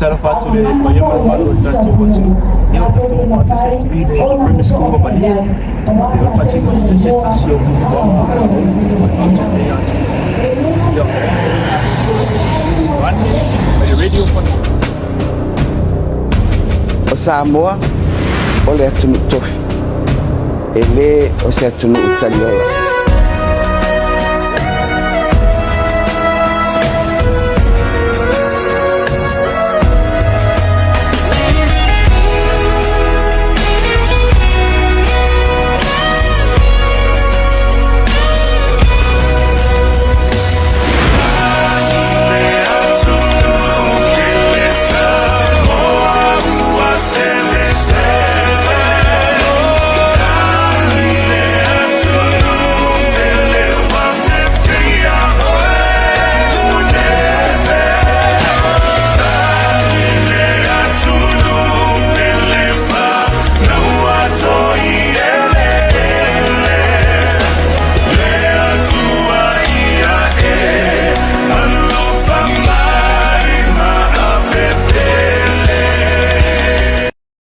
Talofa atu i le paia ma le mamalu o le tatou atunuu. Ia, o tatou faatasi atu i le Primary School o Malie. E o le faatino i se tasi o fuafuaga a le atu. Ia, are you ready for O Samoa, o le atunuu tofi. E le o se atunuu taliola.